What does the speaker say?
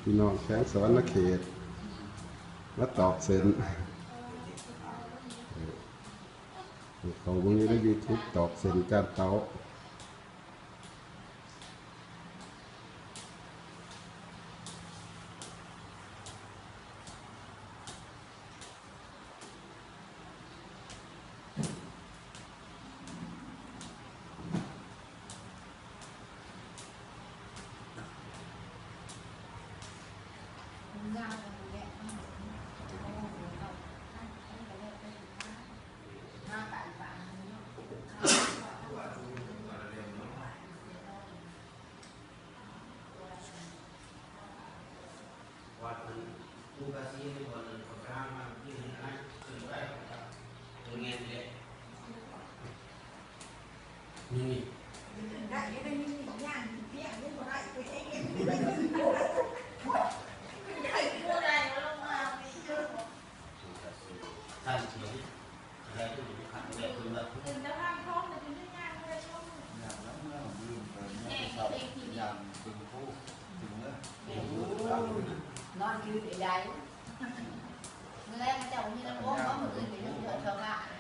ພີ່ນ້ອງແຂວງສະຫວັນນະເຂດ ມາຕອກເສັ້ນ ເຂົ້າເບິ່ງຢູ່ໃນຢູທູບ ຕອກເສັ້ນຈານເຕົາ. ນອນຄືນໃຫຍ່ ມື້ແລງເຂົາເຈົ້າບໍ່ມີລຳໂພງ ມື້ອື່ນໄປຢູ່ແຖວບ້ານ.